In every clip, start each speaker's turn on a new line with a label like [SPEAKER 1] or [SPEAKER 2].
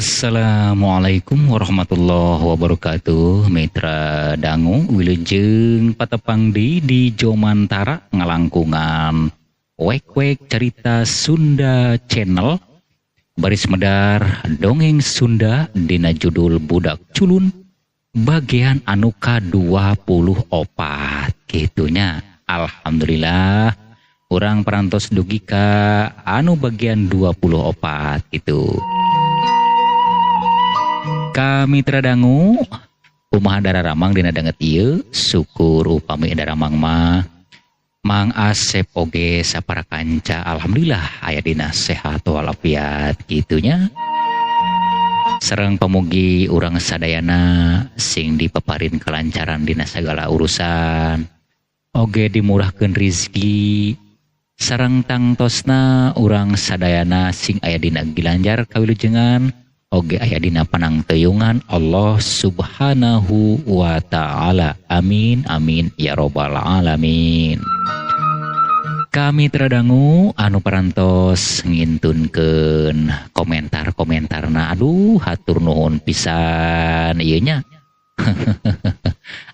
[SPEAKER 1] Assalamualaikum warahmatullahi wabarakatuh. Mitra dangu wilujeng patepang di Jomantara ngalangkungan Wek-wek Cerita Sunda Channel baris medar dongeng Sunda dina judul Budak Culun bagian anu ka-24 gitunya. Alhamdulillah urang parantos dugi ka anu bagian 24 gitu. Ka mitra dangu kumaha dararamang dina danget ieu, syukur upami daramang mah Mang Asep oge sapara kanca, alhamdulillah aya dina sehat walafiat gitunya. Sareng pamugi urang sadayana sing dipaparin kelancaran dina sagala urusan, oge dimurahkeun rizki, sareng tangtosna urang sadayana sing aya dina gilanjar kawilujengan, oge aya dina panangteyungan Allah Subhanahu wa ta'ala. Amin amin ya robbal alamin. Kami teradangu anu parantos ngintunkeun komentar-komentarna, aduh hatur nuhun pisan ieu nya.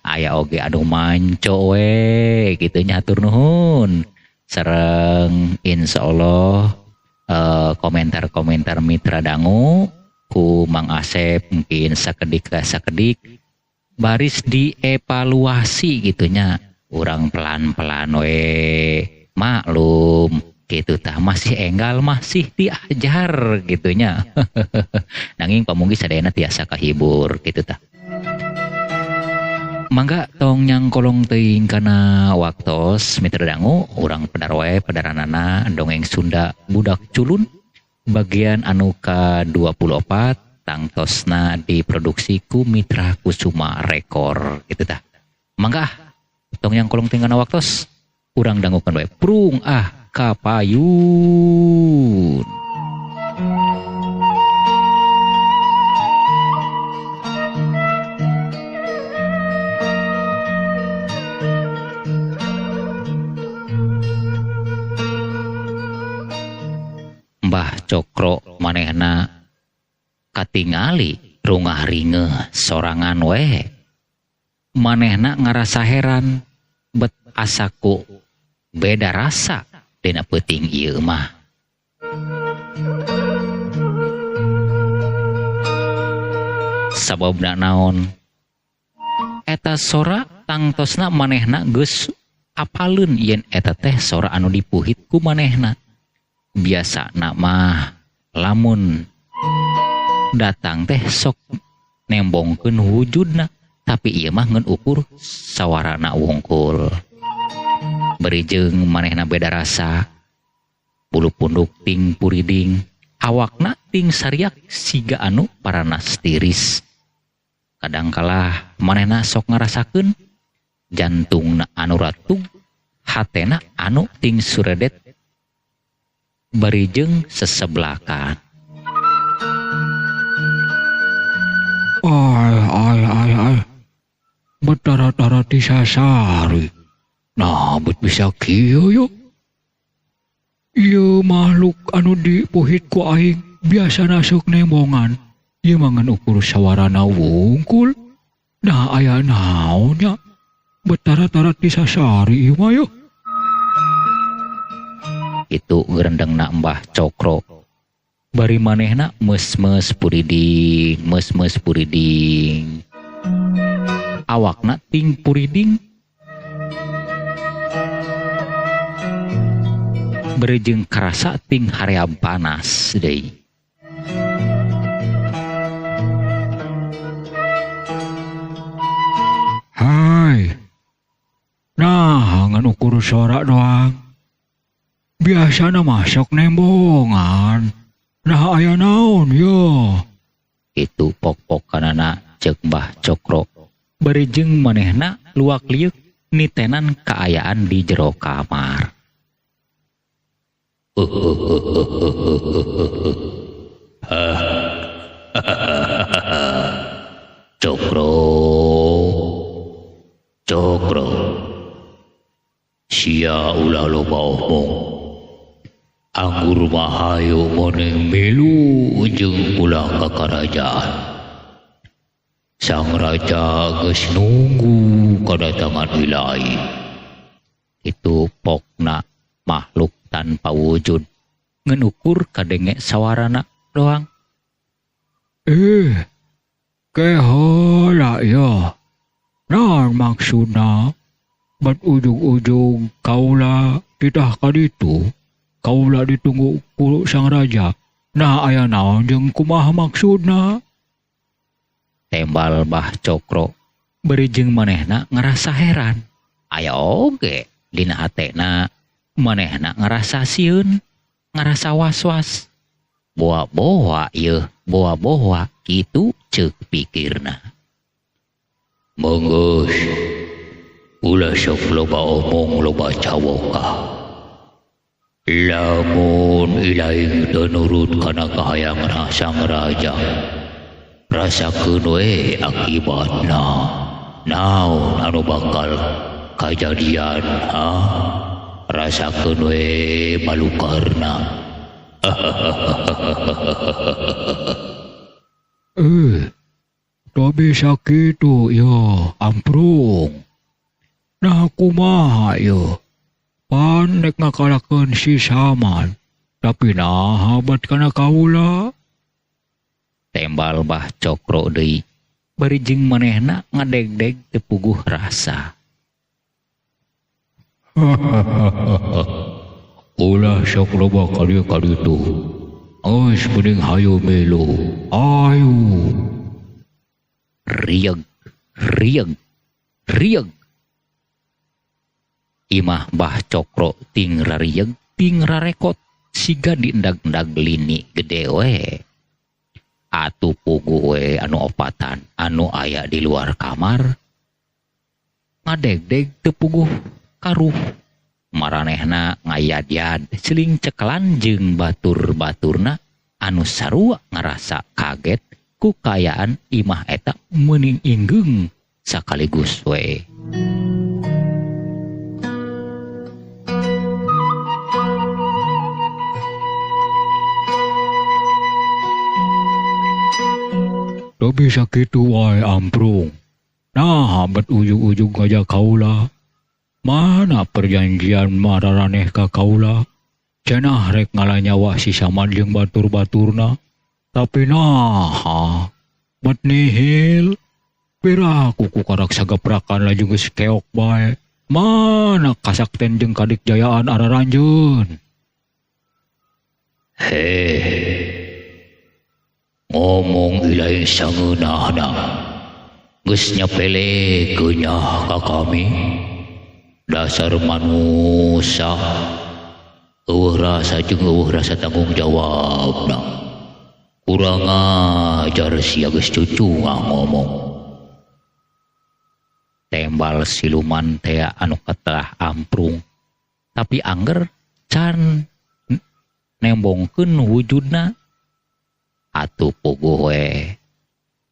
[SPEAKER 1] Aya oge aduh manco we kitu nya, hatur nuhun. Sareng insyaallah komentar-komentar mitra dangu ku Mang Asep mungkin sakedik baris dievaluasi gitunya, urang pelan-pelan we, maklum gitu tah masih enggal masih diajar gitunya. Nanging pamugi sadayana tiasa kahibur gitu tah. Mangga tong nyangkolong teuing kana waktos mitra dangu urang pedar wae pedaranana dongeng Sunda Budak Culun bagian anu ka-24 tangtosna diproduksi ku Mitra Kusuma Rekor gitu tah. Mangga tong yang kolong tinggal waktos urang dangukeun wae prung ah kapayun. Mbah Cokro manehna katingali rungah ringeuh sorangan we. Manehna ngarasa heran bet asaku beda rasa dina peuting ieu mah. Sababna naon? Eta sora tangtosna manehna geus apaleun yen eta teh sora anu dipuhit ku manehna. Biasa nak mah lamun datang teh sok nembongkeun wujudna, tapi ieu mah ngeun ukur sawarana wungkul. Beri jeung manehna beda rasa, bulu punduk ting puriding, awakna ting sariak siga anu paranas tiris. Kadangkala manehna sok ngarasakeun jantungna anu ratug, hatena anu ting suredet bari jeung seseblakan.
[SPEAKER 2] Ay ay ay ay, berdarah-darah disasari. Nah, bet bisa kieu yo. Ieu makhluk anu dipuhit ku aing biasana sok nembongan. Ieu mah ngan ukur sawarana wungkul. Nah, aya naon nya? Berdarah-darah disasari ieu mah yo.
[SPEAKER 1] Itu gerendengna Mbah Cokro. Bari manehna meus-meus puriding, meus-meus puriding. Awakna ting puriding. Bari jeung karasa ting haream panas deui.
[SPEAKER 2] Hai. Nah, ngan ukur sorak doang. Biasana masuk nembongan. Nah aya naon yo?
[SPEAKER 1] Itu pok-pokanana ceuk Mbah Cokro. Bari jeung manehna luak liuk nitenan kaayaan di jero kamar. Cokro, Cokro, sia ulah loba omong.
[SPEAKER 2] Anggur mahayu moneng milu jeung pulang ka karajaan. Sang raja geus nunggu kadatangan Ilaing.
[SPEAKER 1] Itu pokna makhluk tanpa wujud ngan ukur kadenge sawarana doang.
[SPEAKER 2] Kehola ya. Naon maksudna? Bat ujug-ujug kaula titah kaditu. Kaula ditunggu ku sang raja. Nah aya naon jeung kumaha maksudna?
[SPEAKER 1] Tembal Bah Cokro bari jeung manehna ngarasa heran. Aya oge dina hatena manehna ngarasa sieun, ngarasa was-was. Boa-boa yeuh, boa-boa kitu ceuk pikirna.
[SPEAKER 2] Menggeus, ulah sok loba omong loba cawoka. Lamun Ilaing teu nurut kana kahayangna sang raja, rasakeun we akibatna. Naon anu bakal kajadian, ha? Rasakeun we balukarna. Tapi sakitu ya, amprung. Nah kumaha ya? Pan nek ngakalakeun si Saman, tapi naha bat kana kaula?
[SPEAKER 1] Tembal Bah Cokro deui, bari jeung manehna ngadegdeg teu puguh rasa.
[SPEAKER 2] Ulah sok loba kadieu kaditu. Geus mending hayu milu. Ayu.
[SPEAKER 1] Rieg, rieg, rieg. Imah Bah Cokro ting rarieg ting rarekot siga diendag-endag lini gede we. Atuh pugu we anu opatan anu aya di luar kamar ngadegdeg teu puguh karuh. Maranehna ngayad-yad seling cekelan jeung batur-baturna anu sarua ngarasa kaget ku kaayaan imah eta meuning inggeung sakaligus we.
[SPEAKER 2] Tapi sakitu wae amprung. Nah, bet ujug-ujug ngajak kaula. Mana perjanjian mararaneh ka kaula? Cenah rek ngalanyawa si Saman jeung batur-baturna. Tapi naha, bet nihil. Piraku ku karak sagaprakan laju geus keok bae. Mana kasakten jeung kadikjayaan araranjeun? Heh. Ngomong Ilaing sangeunahna. Geus nyapele keunyah ka kami. Dasar manusia eueuh rasa jeung eueuh rasa tanggung jawabna. Kurang ajar sia geus cucu ngomong.
[SPEAKER 1] Tembal siluman tea anu ketelah amprung. Tapi angger can nembongkeun wujudna. Atuh puguh we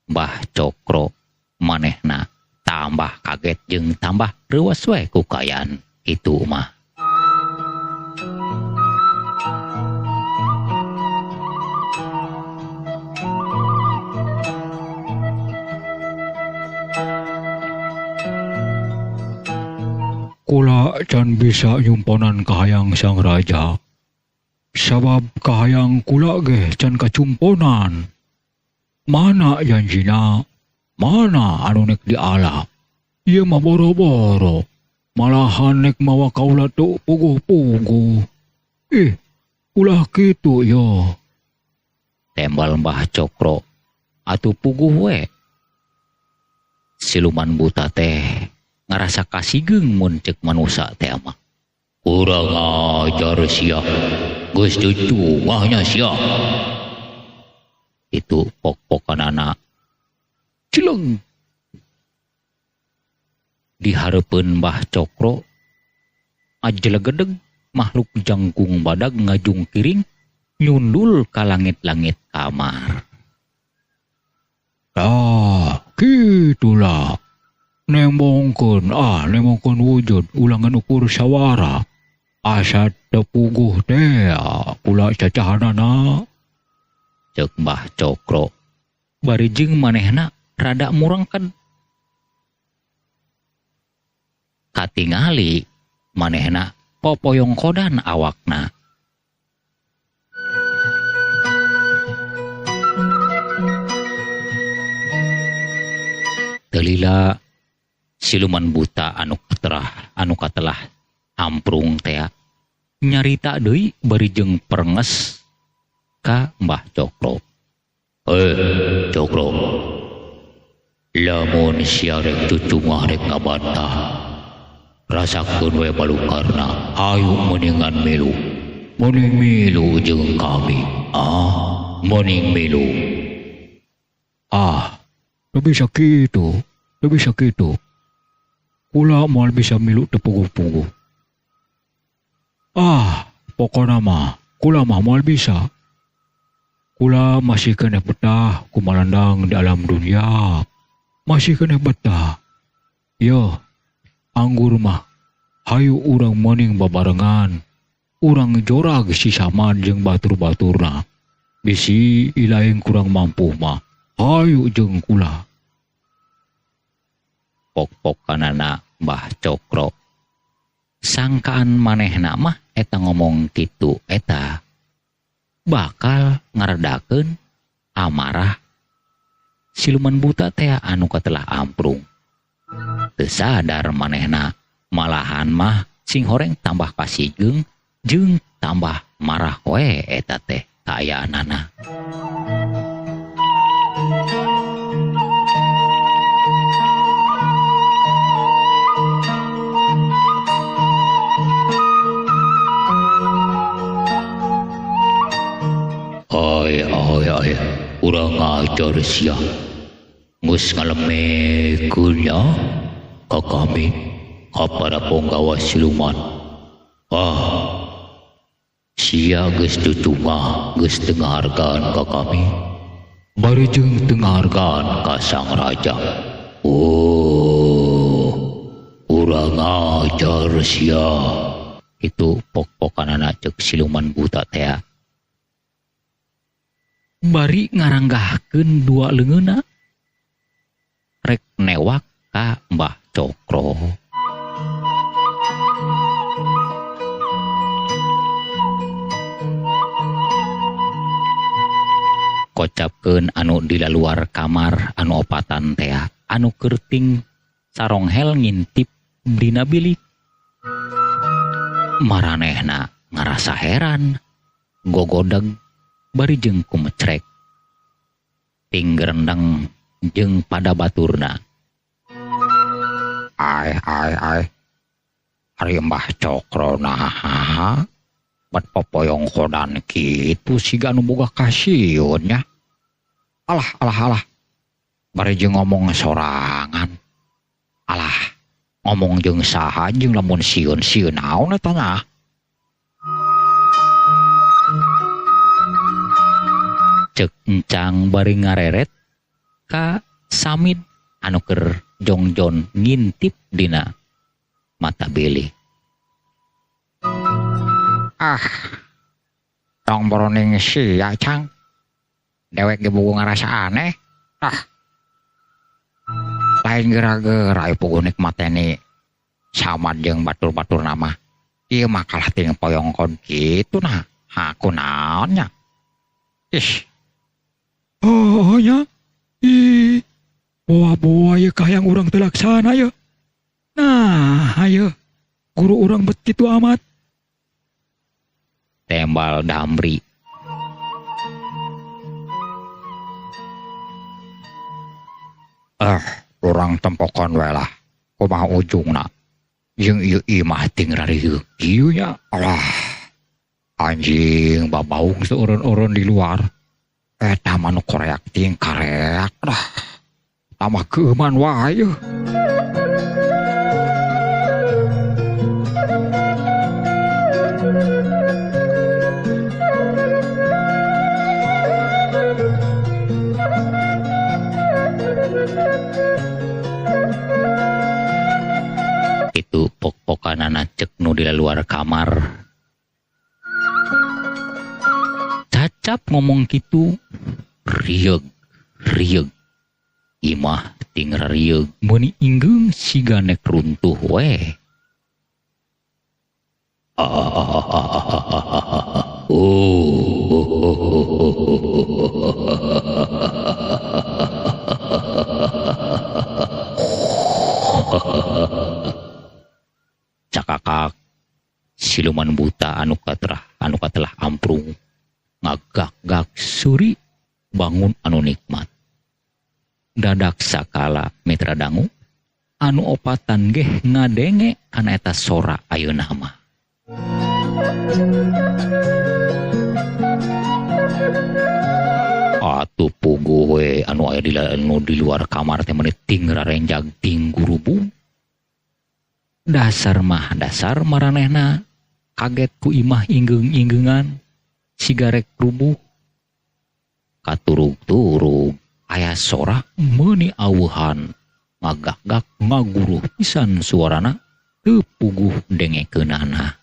[SPEAKER 1] Mbah Cokro manehna tambah kaget jeung tambah reuwas we ku kaayaan kitu mah.
[SPEAKER 2] Kula can bisa nyumponan kahayang sang raja. Sabab kahayang kula ge can kacumponan. Mana janjina? Mana anu nek diala? Ieu mah boro-boro. Malahan nek mawa kaula teu puguh-puguh. Ih, ulah kitu yo.
[SPEAKER 1] Tembal Mbah Cokro atuh puguh we. Siluman buta teh ngarasa kasigeung mun ceuk manusa teh mah.
[SPEAKER 2] Kurang ajar sia. Geus cucu wahnya sia.
[SPEAKER 1] Itu pok-pokanana. Cileng. Di hareupeun Mbah Cokro ajelegedeg makhluk jangkung badag ngajungkiring nyundul ka langit-langit kamar.
[SPEAKER 2] Ah, kitulah. Nembongkeun wujud ulangan ukur sawara. Asa Teu puguh teh kula cacahanana.
[SPEAKER 1] Ceuk Mbah Cokro. Bari jeung manehna rada murangked. Katingali manehna popoyongkodan awakna. Telila siluman buta anu keterah anu katelah amprung tea nyarita deui bari jeung perenges ka Mbah Cokro. Cokro, lamun sia rek cucungah rek ngabantah, rasakeun we balukarna, ayu mendingan milu. Mending milu jeung kami. Ah, mending milu.
[SPEAKER 2] Ah, teu bisa kitu, teu bisa kitu. Kula moal bisa milu teu puguh-puguh. Ah, pokona mah kula mah moal bisa. Kula masih keneh betah kumalandang di alam dunia. Masih keneh betah. Yo, anggur mah hayu urang meuning babarengan. Urang jorag si Samad jeung batur-baturna. Bisi ilaing kurang mampu mah hayu jeung kula.
[SPEAKER 1] Pok-pokanana Mbah Cokro. Sangkaan manehna mah eta ngomong kitu eta bakal ngaredakeun amarah siluman buta teh anu katelah amprung. Teu sadar manehna malahan mah sing horeng tambah kasigeung jeung tambah marah we eta teh kaayaanana.
[SPEAKER 2] Ai ai ai, urang ngajar sia. Geus ngalemekeun nya ka kami, ka para ponggawa siluman. Ah, sia geus cucungah, geus teu ngahargaan ka kami. Bari jeung teu ngahargaan ka sang raja. Oh, urang ngajar sia.
[SPEAKER 1] Itu pok-pokanana ceuk siluman buta tea. Bari ngaranggahkeun dua leungeunna rek newak ka Mbah Cokro. Kocapkeun anu di luar kamar anu opatan tea anu kerting saronghel ngintip dina bilik. Maranehna ngarasa heran, gogodeg bari jeung kumecrek. Ting gerendeng jeung pada baturna.
[SPEAKER 2] Ai ai ai. Ari Mbah Cokro naha bet popoyong kodan kitu siga nu boga kasieun nya. Alah alah alah. Bari jeung ngomong sorangan. Alah, ngomong jeung saha jeung lamun sieun-sieun naon eta nya.
[SPEAKER 1] Cek encang bari ngareret ka Samid anu keur jongjon ngintip dina mata bilik.
[SPEAKER 2] Ah, tong boroning sia cang. Dewek ge bogo ngarasa aneh. Ah, lain geura-geura puguh nikmateni Samad jeung batur-batur nama. Ieu mah kalah ting poyongkon kitu nah. Aku naon nya? Ih. Oh nya. Ih. Boa-boa ye kahayang urang teu laksana ye. Nah, ayo. Guru urang bet kitu amat.
[SPEAKER 1] Tembal Damri.
[SPEAKER 2] Urang tempokan we lah. Kumaha ujungna? Jeung ieu imah ting rarieu kieu nya. Alah. Anjing babaung seureun-eureun di luar. Eta mah nu koreak ting kareak dah. Tambah keuman wae.
[SPEAKER 1] Itu pok-pokanana cek nu di luar kamar Acap ngomong kitu rieug rieug imah ting rarieug meuni inggeung siga nek runtuh we. Cakakak siluman buta anu katelah amprung ngagak-gak suri bangun anu nikmat. Dadak sakala mitra dangu anu opatan geh ngadenge kana eta sora ayeuna mah. Atuh puguh we anu aya di luar kamar teh meuni ting rarenjag ting gurubung. Dasar mah dasar maranehna kaget ku imah inggeung-inggeungan sigarek rubuh. Katurug-turug aya sora meuni aweuhan ngagak-gak ngaguruh pisan suarana teu puguh dengekeunana.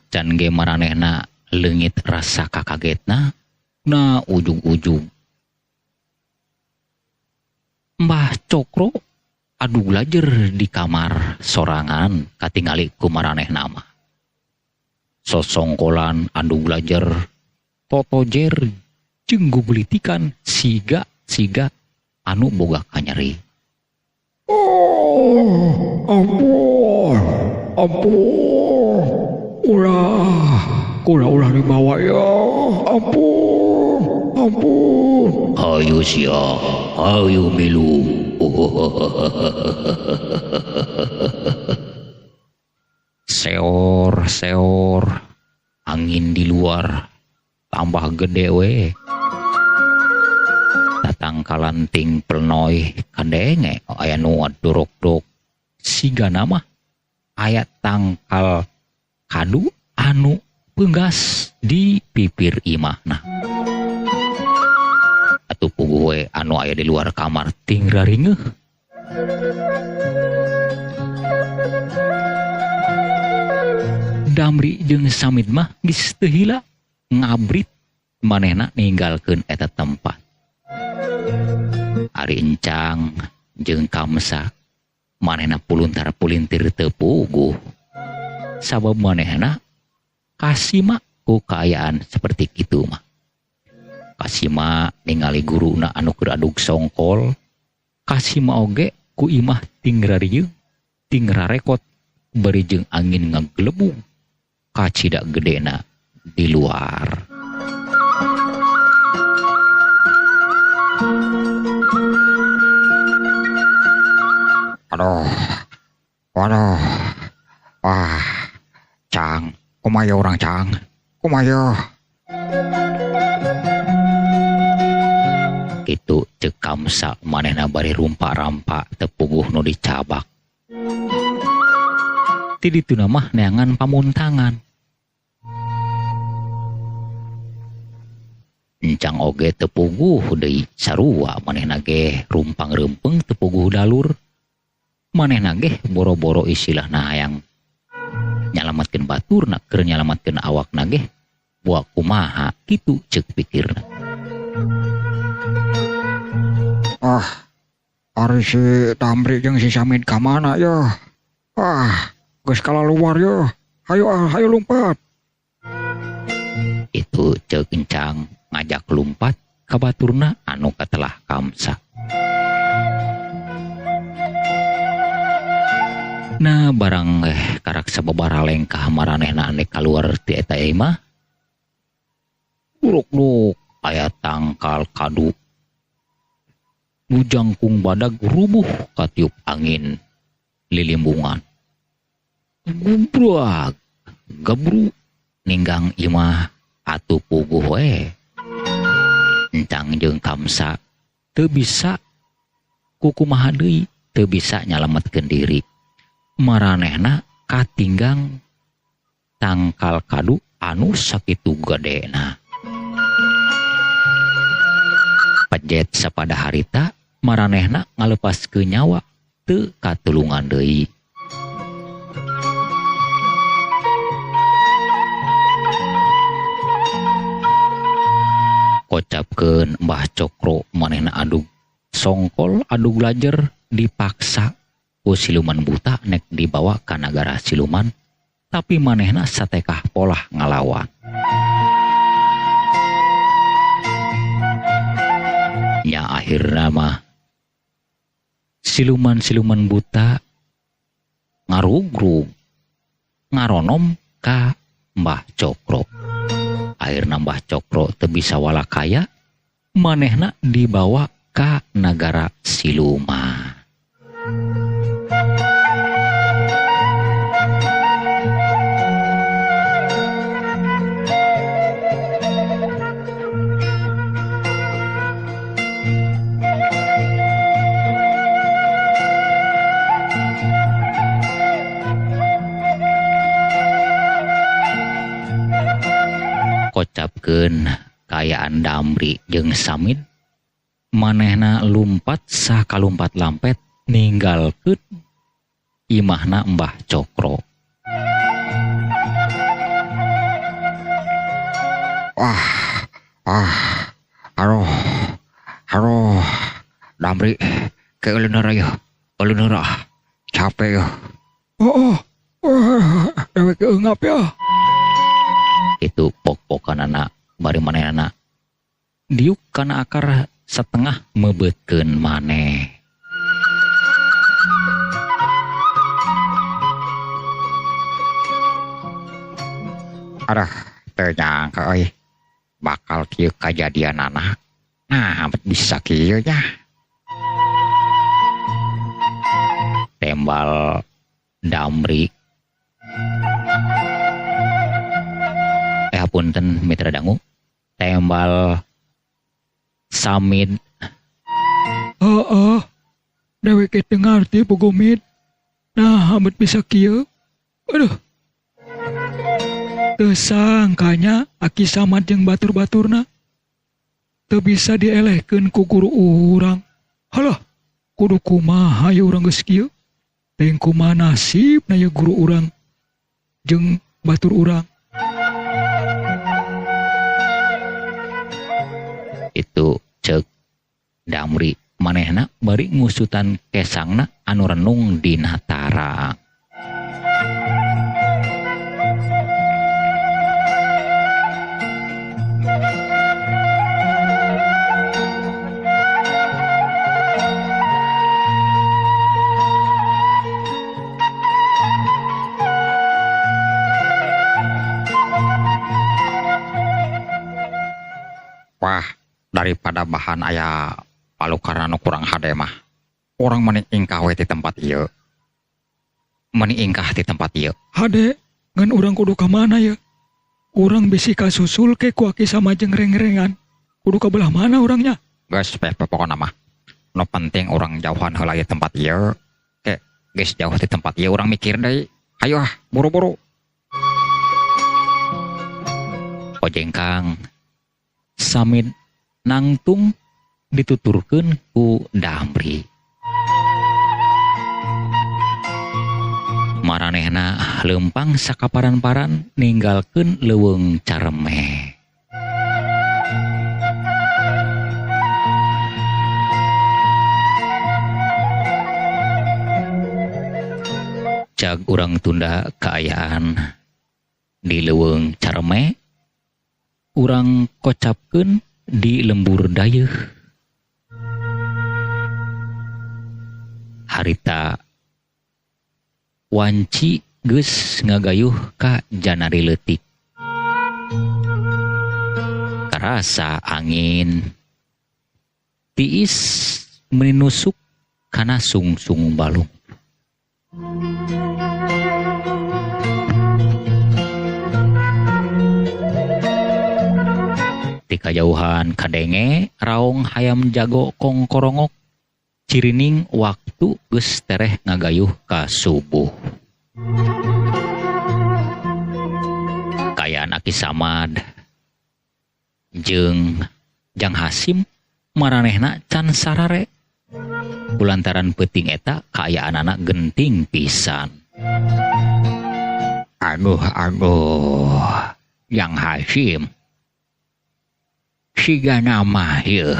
[SPEAKER 1] Can ge maranehna leungit rasa kakagetna na ujug-ujug Mbah Cokro adu lajer di kamar sorangan katingali ku maranehna mah. Sosongkolan adu lajer totojer jeung gugulitikan siga-siga anu boga kanyeri.
[SPEAKER 2] Oh, ampun, ampun. Ulah, ulah dibawa ya. Ampun, ampun.
[SPEAKER 1] Hayu sia, hayu milu. Seor, seor. Angin di luar tambah gede we. Tatangkalan ting plenoy kadenge aya nu dorok-dok. Siga nama aya tangkal kadu anu peunggas di pipir imahna. Atuh puguh we anu aya di luar kamar ting raringeuh. Damri jeung Samid mah geus teu hila ngabrit manehna ninggalkeun eta tempat. Ari Encang jeung Kamsa manehna puluntar-pulintir teu puguh. Sabab manehna kasima ku kaayaan seperti kitu mah. Kasima ningali guruna anu keur adug songkol, kasima oge ku imah ting rarieung, ting rarekot bari jeung angin ngagelebug kacida gedena di luar.
[SPEAKER 2] Aduh, waduh, wah. Cang, kumaha urang Cang? Kumaha?
[SPEAKER 1] Kitu ceuk Kamsa manehna bari rumpa-rampa teu puguh nu dicabak. Ti dituna mah neangan pamuntangan. Encang oge teu puguh deui sarua manehna ge rumpang reumpeng teu puguh dalur. Manehna ge boro-boro istilahna hayang nyalamatkeun baturna keur nyalamatkeun awakna ge buak kumaha kitu ceuk pikirna.
[SPEAKER 2] Ah, ari si Damri jeung si Samid ka mana ya? Ah, geus kalaluar ya. Hayu ah, hayu lumpat.
[SPEAKER 1] Itu ceuk Encang ngajak lumpat ka baturna anu katelah Kamsa. Nah barang karak sababaraha lengkah maranehna ane kaluar ti eta imah. Uruk-uruk aya tangkal kadu. Nu jangkung badag rubuh katiup angin lilimbungan. Gubrak gebru ninggang imah atuh puguh we. Encang jeung Kamsa teu bisa kukumaha deui, teu bisa nyalametkeun diri. Maranehna Katinggang tangkal kadu anu sakitu gedena. Pejet sapada harita maranehna ngalepaskeun nyawa teu katulungan deui. Kocapkeun Mbah Cokro manehna adug songkol adug lajer dipaksa ku siluman buta nek dibawa ka nagara siluman, tapi manehna satekah polah ngalawan. Nya akhirna mah siluman-siluman buta ngarugrug ngaronom ka Mbah Cokro. Akhirna Mbah Cokro teu bisa walakaya, manehna dibawa ka nagara siluman. Kocapkeun kaayaan Damri jeung Samid, manehna lumpat sakalumpat lampet ninggalkeun imahna Mbah Cokro.
[SPEAKER 2] Aduh, aduh, Damri, ke euleun ya, euleun capek ya. Oh, dewek eungap ya.
[SPEAKER 1] Itu pok-pokanana bari manehna diuk kana akar setengah mebeutkeun maneh.
[SPEAKER 2] Aduh, teu nyangka euy bakal kieu kajadianana. Nah, bisa kieu nya.
[SPEAKER 1] Tembal Damri. Punten mitra dangu, tembal Samid.
[SPEAKER 2] Heeh, dewek teu ngarti pogomit. Nah, amat bisa kieu. Aduh. Teu sangkanya Aki Samad jeung batur-baturna teu bisa dielehkeun ku guru urang. Halah, kudu kumaha ye urang geus kieu? Teuing kumaha nasibna ye guru urang jeung batur urang.
[SPEAKER 1] Itu cek Damri manehna bari ngusutan kesangna anu renung dina tarang.
[SPEAKER 2] Wah, daripada bahan aya palukarna nu kurang hade mah, urang meni ingkah we ti tempat ieu. Meni ingkah ti tempat ieu. Hade, ngan urang kudu ka mana ye? Urang bisi kasusul ke ku Aki Samad jeung reng-rengan. Kudu ka belah mana urangnya? Geus peh pokona mah. Nu penting urang jauhan heula ieu tempat ieu. Ke geus jauh ti tempat ieu urang mikir deui. Hayu ah, buru-buru.
[SPEAKER 1] Ojengkang Samid nangtung dituturkeun ku Damri. Maranehna leumpang sakaparan-paran ninggalkeun leuweung careme. Cag urang tunda kaayaan di leuweung careme, urang kocapkeun di lembur dayeuh. Harita wanci geus ngagayuh ka janari leutik. Karasa angin tiis meninusuk kana sungsung balung. Ti kajauhan kadenge raung hayam jago kongkorongok, cirining waktu geus tereh ngagayuh ka subuh. Aki Samad jeung Jang Hasim maranehna can sarare. Kulantaran peuting eta kaayaanana genting pisan. Aduh aduh, Jang Hasim. Sigana mah yeuh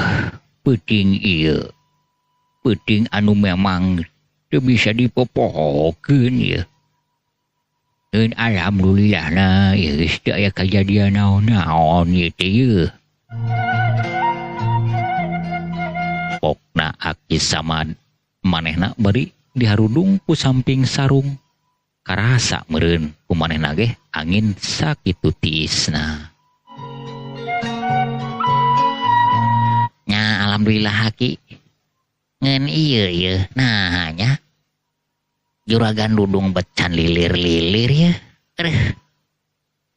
[SPEAKER 1] peuting ieu. Peuting anu memang teu bisa dipopohokeun yeuh. Eun alhamdulillahna ieu geus teu aya kajadian naon-naon ieu teh yeuh. Pokna Aki Samad manehna bari diharudung ku samping sarung. Karasa meureun ku manehna ge angin sakitu tiisna.
[SPEAKER 3] Nya alhamdulillah Aki. Ngan ieu ieu nah nya. Juragan Dudung becan lilir-lilir ya. Aduh.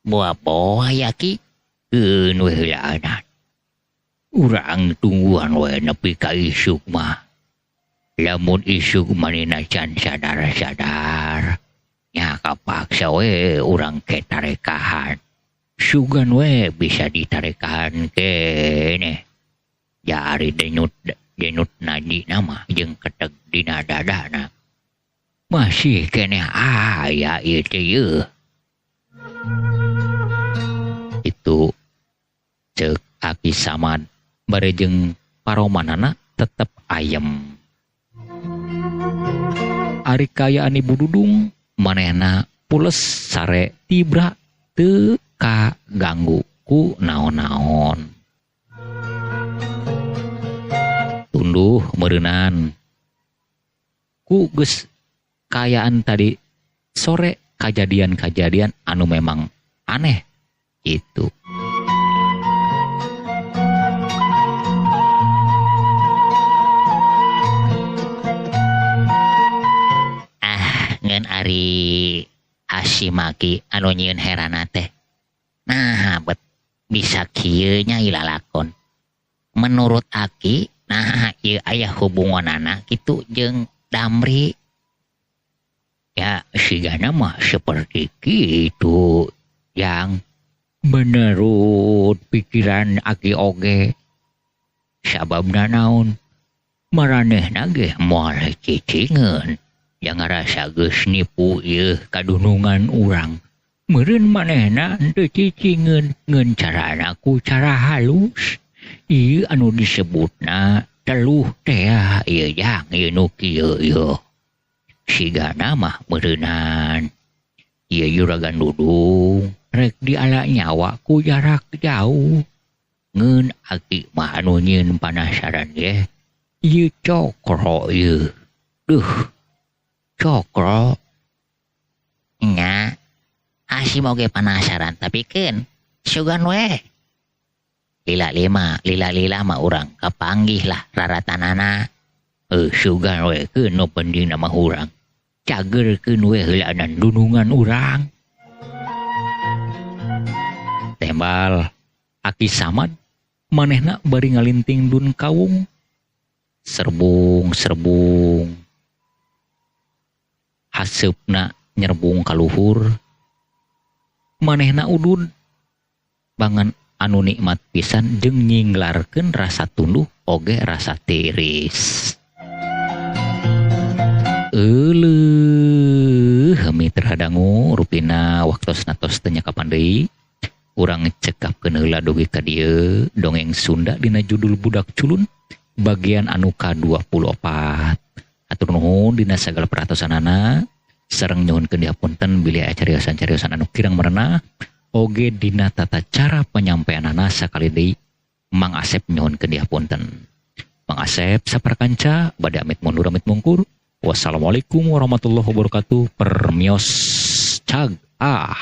[SPEAKER 3] Boa-boa ya Ki.
[SPEAKER 1] Keun we heulaanan. Urang tungguan we nepi ka isuk mah. Lamun isuk manehna can sadar-sadar, nya kapaksa we urang ke tarekahan. Sugan we bisa ditarekahan keneh. Jari denyut denyut nadi nama jeung keteg dina dadana. Masih keneh aya ieu teh yeuh. Itu ceuk Aki Samad bare jeung paromanana tetep ayem. Ari kaayaan Ibu Dudung manehna pules sare tibra teu kaganggu ku naon-naon. Tunduh meureunan ku geus kaayaan tadi sore kajadian-kajadian anu memang aneh itu.
[SPEAKER 3] Ah, ngeun ari Hasimaki anu nyieun herana teh. Nah, bet bisa kieu nya ilalakon. Menurut Aki, nah ieu aya hubunganana kitu jeung Damri.
[SPEAKER 1] Ya, sigana mah seperti kitu yang menurut pikiran Aki oge. Sababna naon? Maranehna ge moal cicingeun. Yang ngarasa geus nipu ieu kadunungan urang. Meureun manehna henteu cicingeun ngeun carana ku cara halus. Ieu anu disebutna teluh teh ieu jang ieu nu kieu ieu. Sigana mah meureunan ieu Juragan Dudung rek diala nyawa ku jarak jauh. Ngeun Aki mah anu nyieun panasaran ge ieu Cokro ieu. Duh, Cokro.
[SPEAKER 3] Nya, Hasim oge panasaran tapi keun sugan we. Lila lima, lila lila mah urang kapanggih lah raratanana.
[SPEAKER 1] Sugan we keun nu penting mah urang. Cagerkeun we heulaanan dunungan urang. Tembal Aki Samad manehna bari ngalinting dun kawung. Serbung-serbung. Haseupna nyerbung ka luhur. Manehna udud bangan anu nikmat pisan jeung nyinglarkeun rasa tunduh oge rasa tiris. Euleuh mitra dangu rupina waktosna tos teu nyakapan deui. Urang cekapkeun heula dugi ka dieu dongeng Sunda dina judul Budak Culun bagian anu ka-24. Hatur nuhun dina sagala perhatosanana sareng nyuhunkeun dihapunten bilih aya cariosan-cariosan anu kirang merenah oge dina tata cara penyampaianana sakali deui Mang Asep nyuhunkeun dihapunten. Mang Asep saparkanca bade amit mundur amit mungkur. Wassalamualaikum warahmatullahi wabarakatuh. Permios cag ah.